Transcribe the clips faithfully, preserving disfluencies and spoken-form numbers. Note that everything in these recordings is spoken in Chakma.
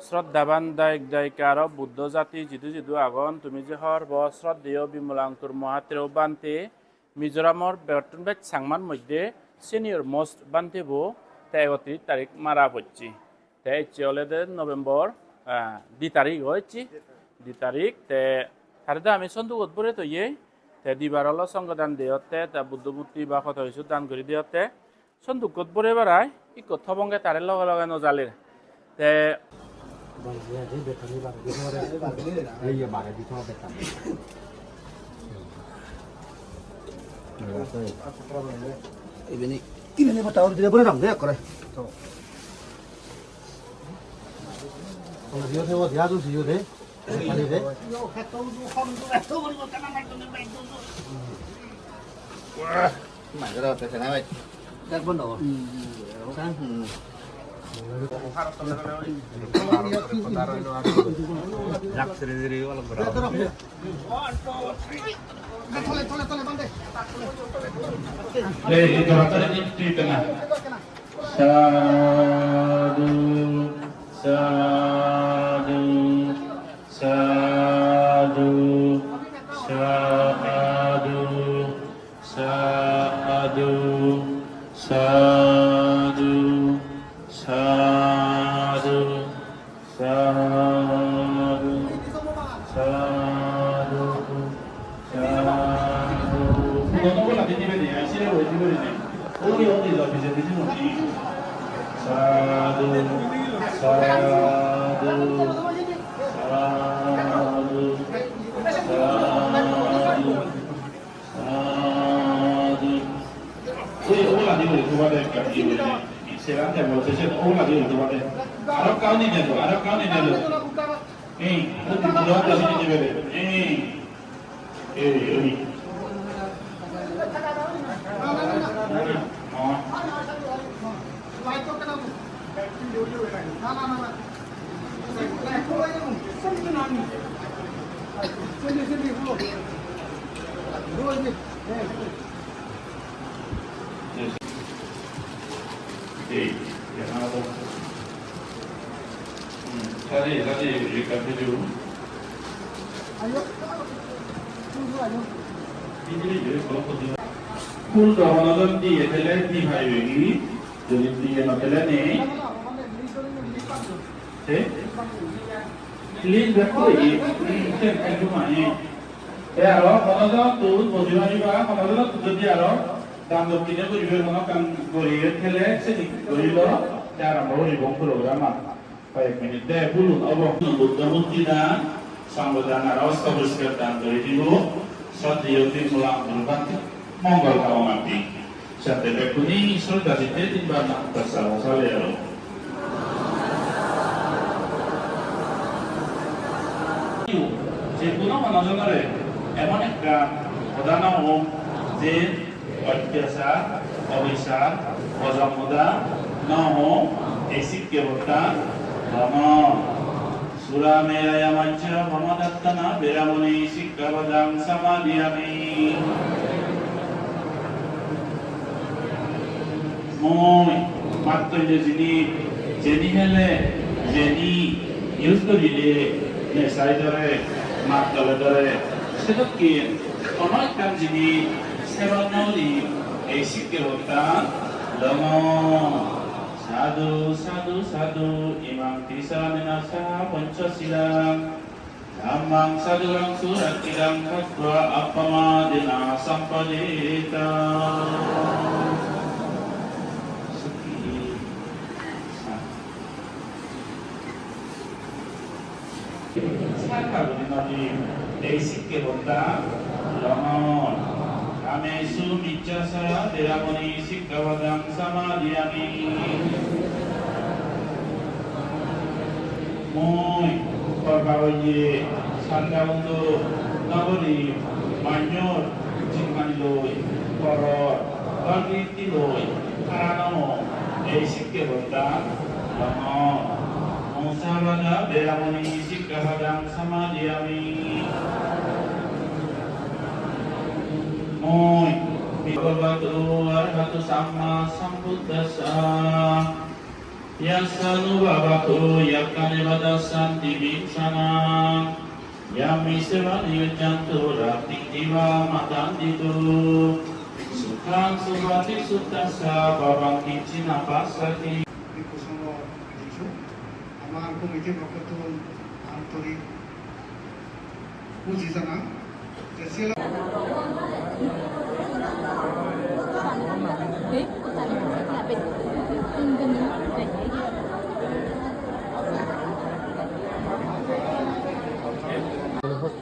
Shraddhaban dayok dayika aro Buddho jati jidu jidu agon, tumi je hobor po, shraddheyo Bimalankur Mahathero Bhante, Mizoramor begottun bej Changmar moddhe senior most Bhante bo, te ekotris tarik mara pocche. Te ecche olode November, ah, di tarik o ecche, di tarik. Te tare do ami sondugot bore toye, te dibar olo songho dan deyotte, te Buddho murti ba hoto hissu dan guri deyotte. Sondukkot bore berai, ikko tobonge tare loge loge no jaler. Te Ibeni, ibeni bota uri dire bore dong de ekkore. Diyo de, diya dun siyo de. Sadhu, sadhu, sadhu, sadhu, sadhu, sadhu, sadhu. Sadhu, sadhu, sadhu. Buddho oboladi dibe ni, ai sire boi dibe ni. Oi, oi, oi, pije, pije, oi. Sadhu, sadhu, sadhu, sadhu. Sadhu. Ei, oboladi guri thoba de ekkan, ei, ei, seran table se, se oboladi guri thoba de. Aro kauni de do, aro kauni de do. Ei, aro di do, aro di de. Ei, ei, ei. Oh. Phul do hono jon diye thele di paibe gi? Jodi diye no thele nei. Te? Link back to it. Hmm, sen ekdom ahi. Te aro hono jon tun boji pariba, hono jon tun jodi aro dan dokkine guribe, hono ekkan guribe thele seni gurilo, te arambo guribong program an. Hoyek minute de, bulun obo. Buddho murti dan, sangho dan aro osto poriskar dan guri dibo. Sot diyo tin mulang murugan mongol kamona di. Sate bekkune sroddha chitte tinbar nam dasamo sale aro. Je hono hono jonore emon ekkan hoda no hom je ottachar, obisar, bojong hoda no hom, ei sikke pottan longor. Surameraya majja pamadattana veramani sikkhapadang samadiyami. Mui mattolle jinis, jeni hele, jeni use gorile, nesai dhore, mattole dhore, sedokken hono ekkan jinis seban no guri ei sikke pottan longor. Sadhu, sadhu, sadhu, imang tisaranena saha panchasilang. Dhammang sadhurang surakkhitang katvā appamadena sampādetha. Sukhi. Sa-, sakha guri nadi ei sikke pottan longor. Kāmesu micchācārā veramaṇī sikkhapadang samādiyāmi. Mui porba oye, sanda undo, nogori, manyor, jingmani loi, poror, porgiti loi, haranong, ei sikke pottan longor. Musāvādā veramaṇī sikkhapadang samādiyāmi. Mui bhagavato arahato sammāsambuddhassa. Yassānubhāvato yakkhāni padassanti bhikkhanānaṃ, yaṃ vissāmaṃ niyujjhanto rattiṃ divā matandito, sukhaṃ supati suttassa pāpaṃ kiñci na passati. Bhikkhu Sangho Jisu, amar committee-r pokkottun antorik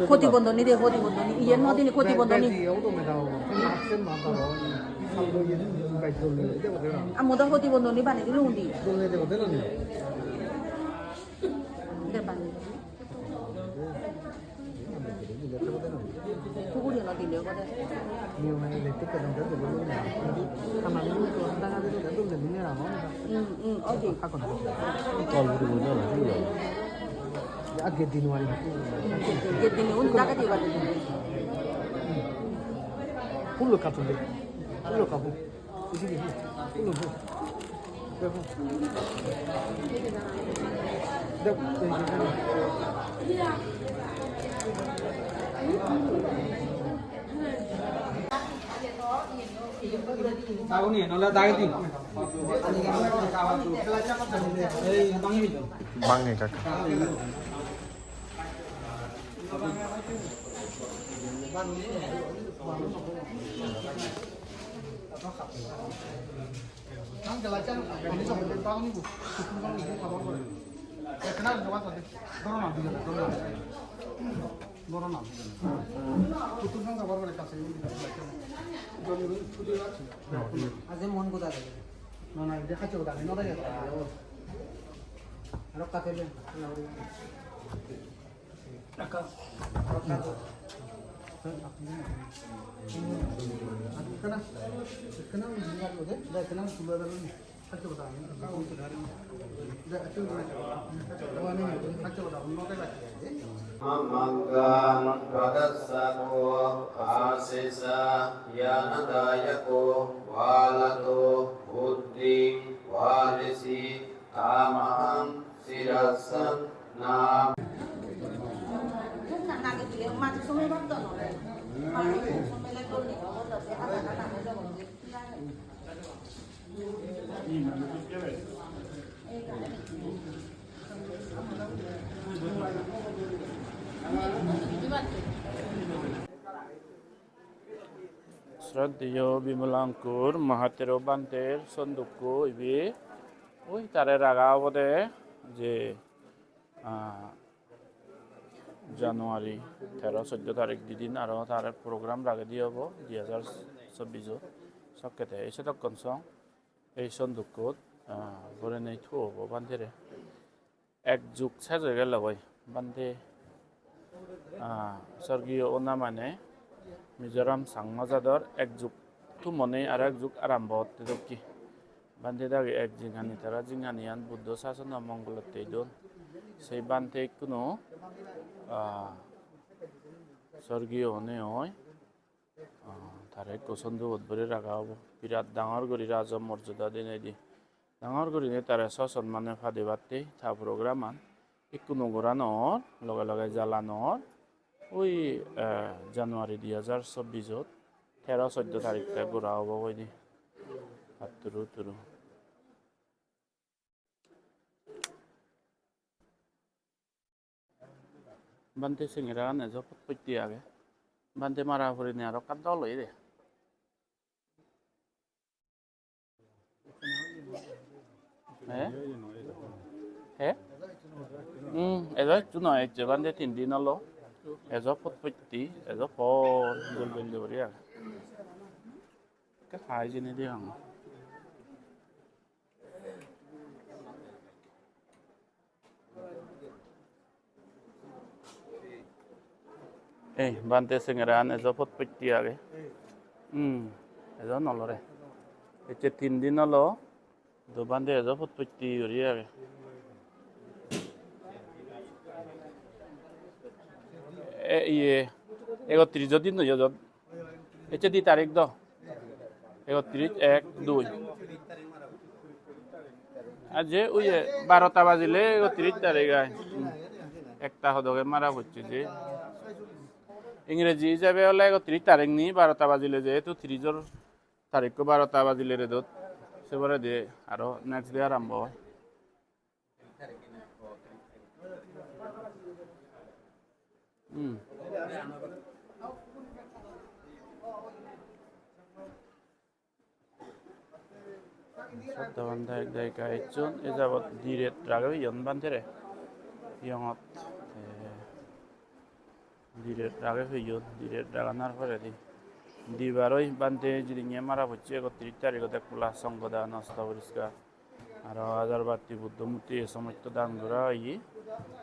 Protibondhoni de, protibondhoni. Iyen no dini protibondhoni. Amo do protibondhoni bani dilo undi. De bani. Puguri no dile obode. Hmm, hmm, oke. Tol puri bojo na, puro. Gate dine undi dage diba. Puro katon de. Puro katon. Bange kaka. Maṅgaṃ padassako āsesañāṇadāyako vālato buddhiṃ vādesi tāmahaṃ sirasā nāma. Sroddheyo Bimala Ankur Mahathero Bhanter sondukko ibe, oi tare raga obode je, ah, January tero soddo tarik didin aro tare program ragedi obo di hajar chobbis-ot sokkete ei sedokkon song ei sondukkot, ah, borenei thuo obo Bhantere. Ek jug sej oi gelo goi. Bhante, ah, sorgiyo ona mane Mizoram Changma jador ek jug thumone aro ek jug arambo otte dokke. Bhante dagi ek jinghani, tara jinghaniyan Buddho sasono mongolottei don. Sei Bhante ikkunu, ah, sorgiyo onei oi. Ah, tare ekko sondugot buri raga obo. Birat dangor guri rajo morjoda dinei di. Dangor gurinei tare soson mane padebatte ta program-an. Ikkunu gora nw or, loge loge jala nw or. Ui, eh, January di hajar chobbis-ot tero soddo tarik te gora obo hoide. Patturu turu. Bhante sengeragan ejo potpotti age. Bhante mara purine aro ekka dol oye de. He? He? Hmm, ejo hissu noi, ecche Bhante tin din olo. Ejo potpotti, ejo por gul gul guri age. Ekka hai jeni degong. Ei, Bhante sengeragan ejo potpotti age. Hmm, ejo nolore. Ecche tin din olo, do Bhante ejo potpotti guri age. E, iye, ekottrijo din noi ejo. Ecche di tarik do? Ekottrish, ek, dui. Aje uye barota bajile ekotris tarik ai. Hmm. Ekta hodoge mara pocche je. Ingreji ijebe ole ekotris tarik ni, barota bajile, jehetu trijor tarikko barota bajile redot. Se poredi aro next day arambo oi. Hmm. Sotto bhante ek dagi ecchon, e jabot di ret rage peyon bhantere. Iyongot, eh, di ret rage peyon, di ret raganar poredi dibar oi bhante jidinne mara pocche ekotris tarigot ek pola songho dan, osto poriskar, aro ajar batti, Buddho murti, ei somosto dan gora oye.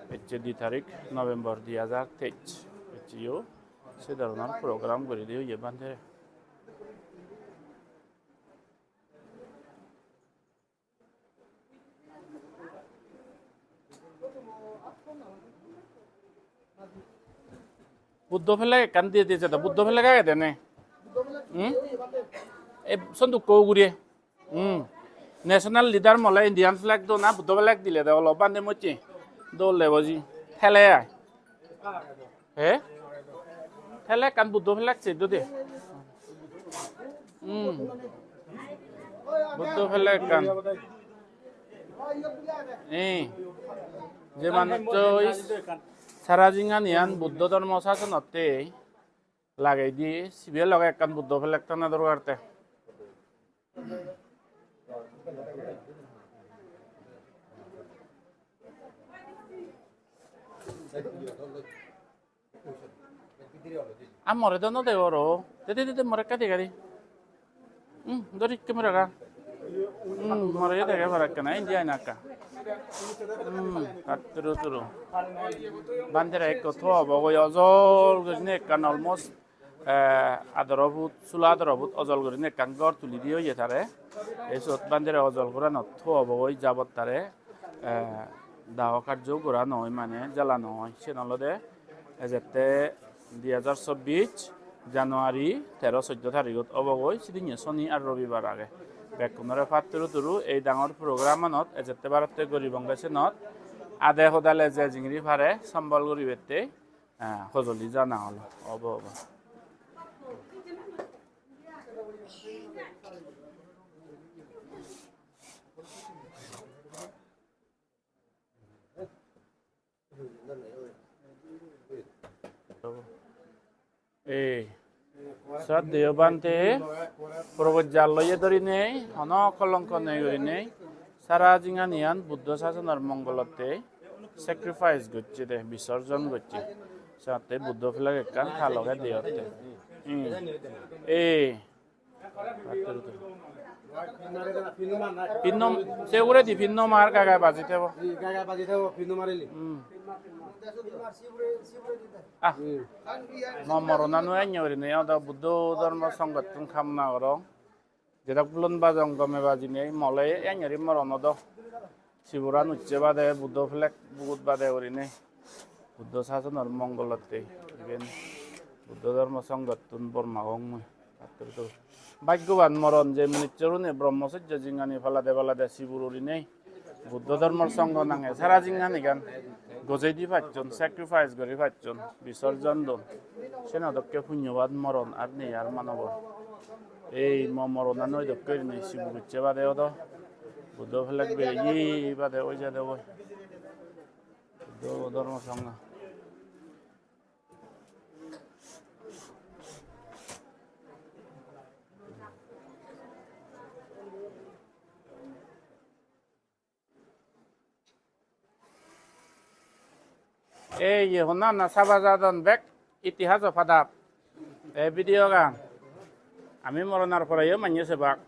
Ecche di tarik November dui hajar teis. Eccheyo se dhoronor program guri di oye bhantere. Buddho flag ekkan diye diye jadon. Buddho flag agede ne? Hmm? E sondukko ugure. Hmm. National leader mole Indian flag do na Buddho flag dile de olo bhante mocche. Dol debo ji. Thele ai. He? Thele ekkan Buddho flag se do de. Hmm. Buddho flag ekkan. Eh. Je manuccho sara jinghaniyan Buddho dhormo sasonotte lagei di, sibe loge ekkan Buddho flag tana dorkar te. Ar more do no degor o. De, de, de, de, more ekka dega di. Hmm, dori camera ga. Hmm, more yo dege pare ekkena, indi aina ekka. Hmm, patturu turu. Bhantere ekko tho obo goi ojol gurinei ekkan almost, eh, adoro foot, sulo adoro foot ojol gurinei ekkan ghor tuli di oye tare. Ei sot bhantere ojol goranot tho obo goi jabot tare, eh, daho karjo gora no oi mane jala no oi. Siyen olode ejette dui hajar chobbish January tero soddo tarigot obogoi, sidinne soni ar robibar age. Bekkunore patturu turu ei dangor program anot ejette barotte guribonge senot ade hodale je jingiri pare sombol guribette, eh, hojoli jana olo obo obo. Ei, sraddheyo bhante, probojja loye dorinei, hono kolonko nei gurinei, sara jinghaniyan Buddho sasonor mongolotte sacrifice gocche de, bisorjon gocche. Satte Buddho flag ekkan ta loge deyotte. Hmm. Ei, Pinno, se uguredi pinno mar gai gai baji thebo. Gai gai baji thebo, pinno marile. Hmm. Ah. Hmm. Mo moronano enne gurinei odo Buddho Dhormo Songhottun kamona gorong. Jedok bulon bajong gome bajinei, mole enne guri moron odo. Siburan ucche bade, Buddho flag bugut bade gurinei, Buddho sasonor mongolotte, iben Buddho Dhormo Songhottun bor magong mui. Pattur to. Bhaggoban moron je manucchorune Brahmacharya jinghani palade palade sibur urinei, Buddho Dhormo Songho nange sara jinghanigan gojei di pacchon, sacrifice guri pacchon, bisorjon don. Seno dokke punyobad moron ar nei ar manobor. Ei mo moronan oi dokke gurinei sibur ucche bade odo. Buddho flag beye bade oi jade oi. Buddho Dhormo Sangha. Ei ye honna honna saba jadon bek itihaso padap. Ei video gan ami moronar poreyo manye sebak.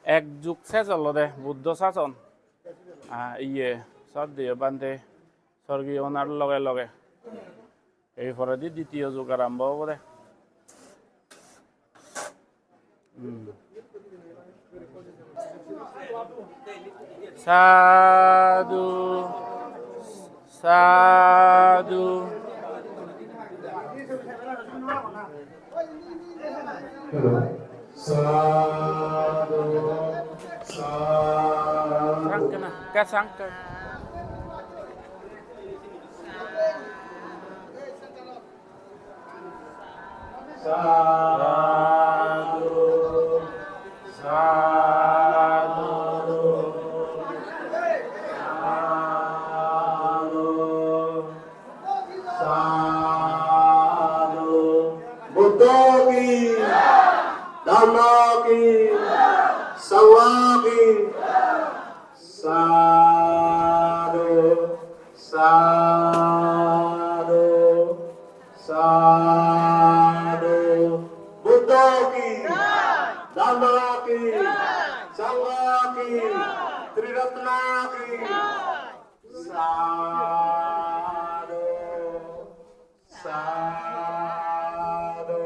Ek jug ses olode Buddho sason. Ah, iye, sot diye bhante sorgiyo onar loge loge. Ei poredi ditiyo jug arambo obode. Hmm. Sadhu, sadhu. Sadhu, sadhu. Sangkana, ka sangka. Sadhu, sadhu, sadhu. Sadhu. Buddho ki, Dhamma ki, Sangha ki. Sadhu, sadhu, sadhu. Buddho ki, Dhamma ki, Sangha ki, Triratna ki. Sadhu, sadhu,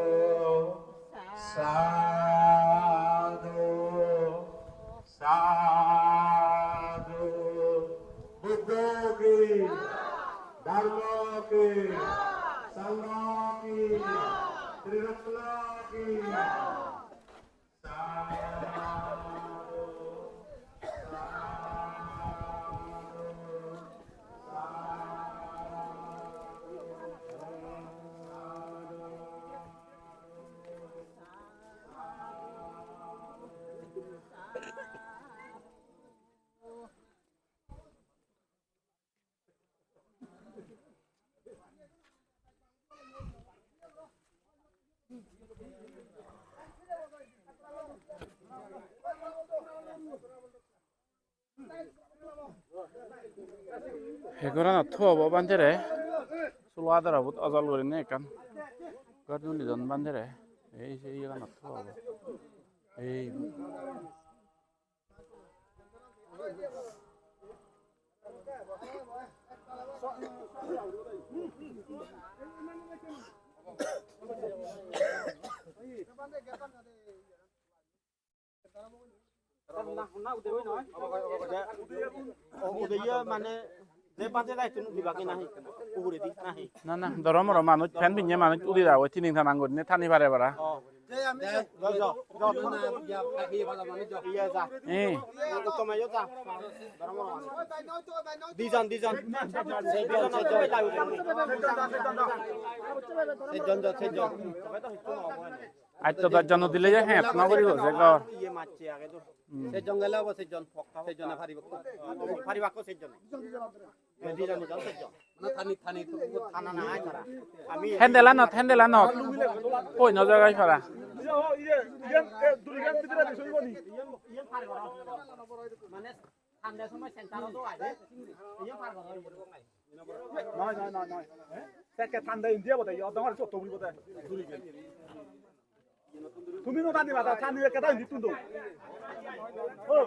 sadhu, sadhu. Buddho ki, Dhamma ki, Sangha ki, Triratna ki. He goranot thuo obo bhantere. Sulo adara bot ojol gurinei ekkan ghor tuli don bhantere. Ei se iyeganot thuo obo. Ei. Udeye mane je bante daitun dibagi nahi, uguredi nahi. Na, na, doromoro manuj, pen pinne manuj udi dagoi, tining tanang gurinei tani pare para. Jo, jo, jo. Iye ja. Eh. Uttoma iye ja. Dijon, dijon. Dijon, dijon. Sejjon jo, sejjon. Atto dojjon udile je het no guribo se ghor. Iye macche age do. Hmm. Sejjon gele obo, sejjon. Sejjone paribo. Paribo sejjone. Dijon, dijon, sejjon. Mane thani, thani, thana na ai tara. Ami hendel anot, hendel anot. Oi, no jagai para. Mane thanda somoy center-ot age. Noi, noi, noi, noi. Sekke thanda indi obode, yo dongor sotto guri bode. Tumi no thani bada, thani ekka da indi tundo. Oh.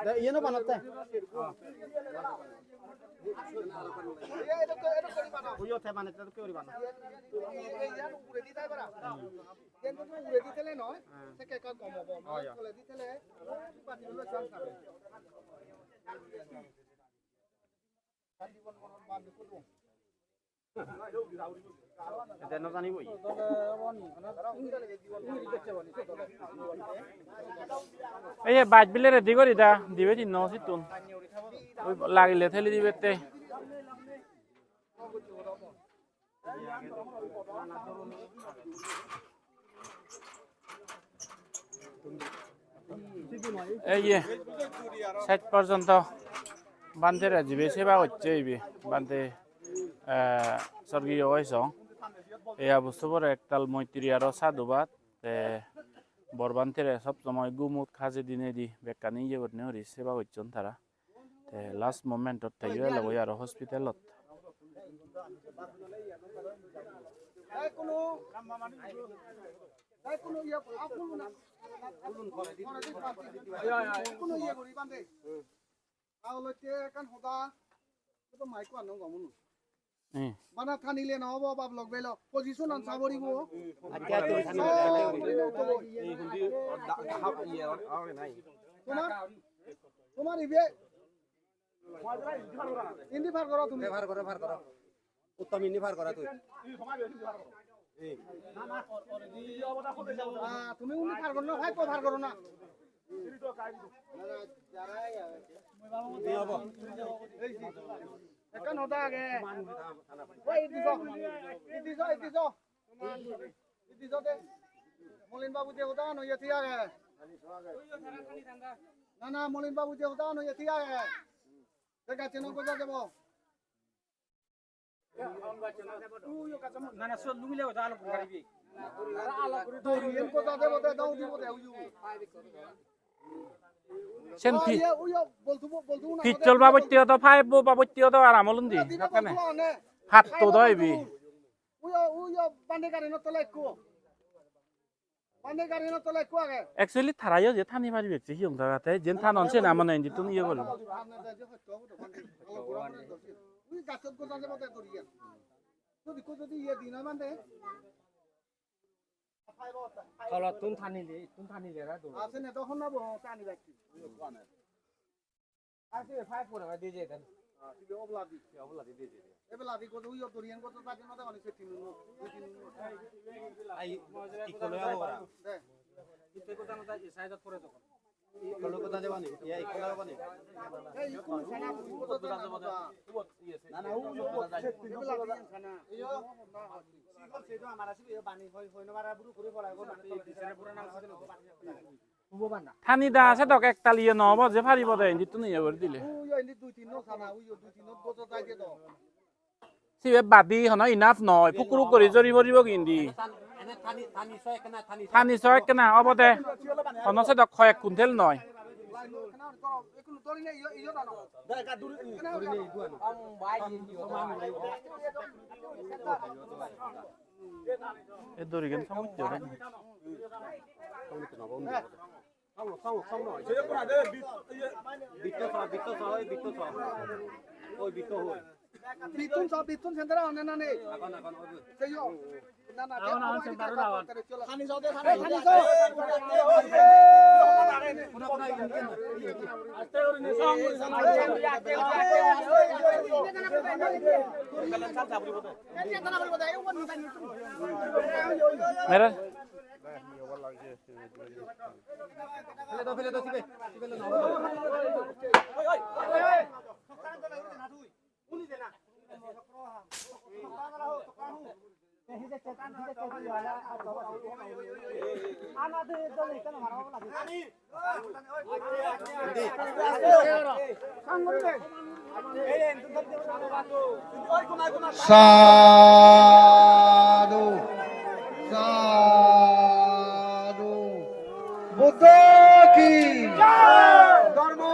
De, iye no banotte. Uyo te banotte dokke guri bano. Ede no janibo ye. Ei ye baj bile ready gori da, dibe tinno sittun. Oi lagile theli dibette. Ei ye, sej porjonto bhantere jibe seba gocche ibe, bhante, eh, sorgiyo oi song. Ei abustubore ektal moitri aro sadhubad, te bor bhantere sob somoi gumot haje dinei di bekkani iye gurinei guri seba gocchon tara. Te last moment-ot teyo elogoi aro hospital-ot. Hmm. Bana thanile no obo, bab lok belo. Position an saboribo. Accha, tumi thanile. Sob tumi no utobo. Ei hundi da-, da-, iye, or, or nai. Tomar, tomar ibe. Indi par goro tumi. Par goro, par goro. Uttom, indi par gora tui. Ah, tumi undi par goro na, bhai, to par goro na. Ei, ei, ei. Ekkan hoda age. Oi, idiso. Idiso, idiso. Idiso de. Molin babu je hoda hoye thik age. Na, na, Molin babu je hoda hoye thik age. Te gacche no goja debo. Na, na, sot lungile oda alok garibi. Doriyen goja debo de, dau dibo de, uyu. Sen pi-, uyo, boltu, boltu na, pistol babotte odo, five bo babotte odo, aram olundi. Dibe hakkane. Boltu ane. Hatto do ibi. Uyo, uyo, bande gari no tole ekko. Bande gari no tole ekko age. Actually, tarayo je thani paribe, se hiyong jaga te, jen thanon se na mane indi tun iye golo. Ui gachot goja jebo te doriyan. Jodi ko jodi iye din oi mande. Tolottun thanile, ittun thanile ra dol. Ase ne dohon na bo thani bakki. Ase five pore ba diye den. Ah, sibe obladi. Sibe obladi diye den. Ebeladi ko uyo doriyan ko ta jeno da mane se tin no. Ai, ikkolo abo ora. De. Itte ko ta no ta side pore to. Ikkolo ko ta de bani. Ya, ikkolo bani. Ei, ikkolo sana ko ta de na. Na, na, uyo. Ebeladi sana. Iyo. Sigon se to amara sibe bani hoi, hoi no bara buru kuri bola ko. Thani da sedok ektal iye no obo je paribo de, indittun iye guri dile. Uyo indi dui tinno sana, uyo dui tinno bojo jai de do. Sibe badi hono enough noi, pukuruk guri jori poribo ki indi. Thani so ekkena obo de, hono sedok hoyek kuntel noi. E dorigan samotte ore. Bitto so, bitto so, oi bitto so. Oi bitto hoi. Bittun so, bittun center one na nei? Agon, agon, oi. Seyo. Na, na, agon, agon, center one. Khani so de, khani so. Khani so. Mere. Sadhu, sadhu. Buddho ki jai! Dharma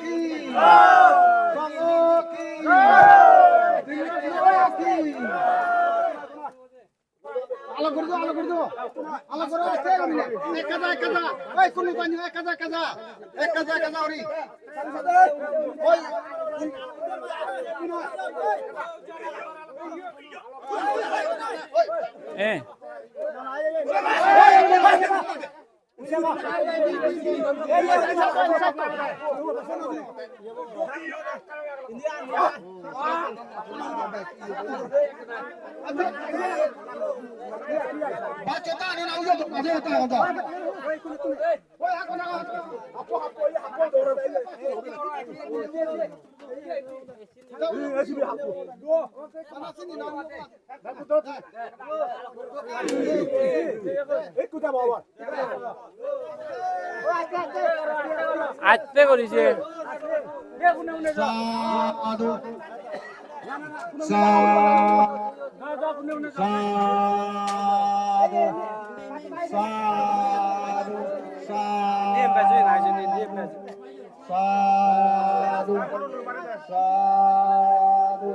ki jai! Sangha ki jai! Dharma ki jai! Alok guri do, alok guri do. Alok guri, aste guri. Ek hajar, ek hajar. Oi, kunu pani, ek hajar, ek hajar. Ek hajar, ek hajar guri. Oi. Eh. Atte gorise. Sadhu. Sa-, sadhu. Sadhu. Sadhu. Sadhu. Sadhu.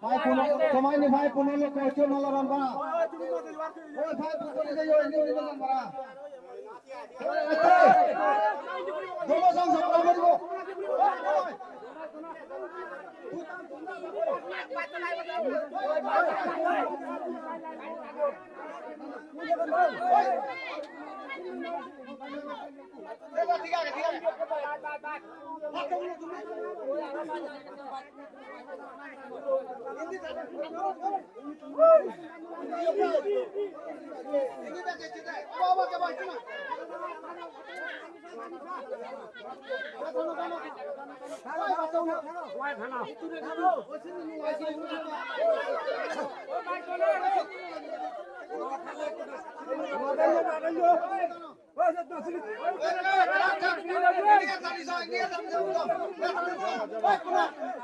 Bhai, puno, tomai ni bhai, puno lo kocho nala ran bara. Oi, bhai, puno lo kocho nala ran bara. Oi, ete. Dono sang sang bara.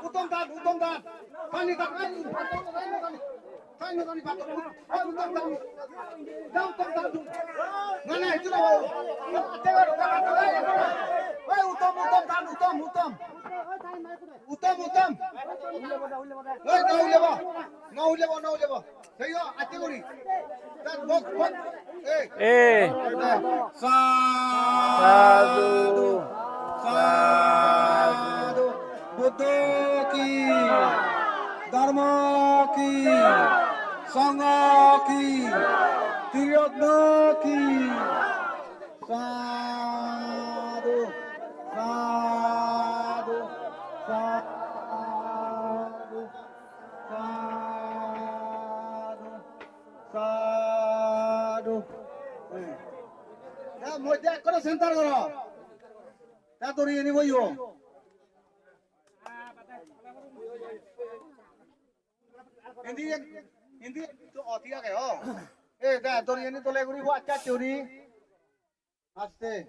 Uttom dan, uttom dan. Pani dan, pani dan. Na, na, itu na. Uttom, uttom, dan, uttom, uttom. Uttom, uttom. Ei, no ulebo. No ulebo, no ulebo. Seyo, atte guri. Dan, bok, bok. Ei. Ei. Sadhu. Sadhu. Sadhu. Buddho ki. Dharma ki. Sangha ki. Triratna ki. Sadhu. Sadhu. Sadhu. Sadhu, sadhu. Eh. Ya, moddhe ekkore center goro. Ta dori ani boyo. Indi, indi, to oti age, oh. Eh, ta dori ani tole guri, bo accha churi. Aste.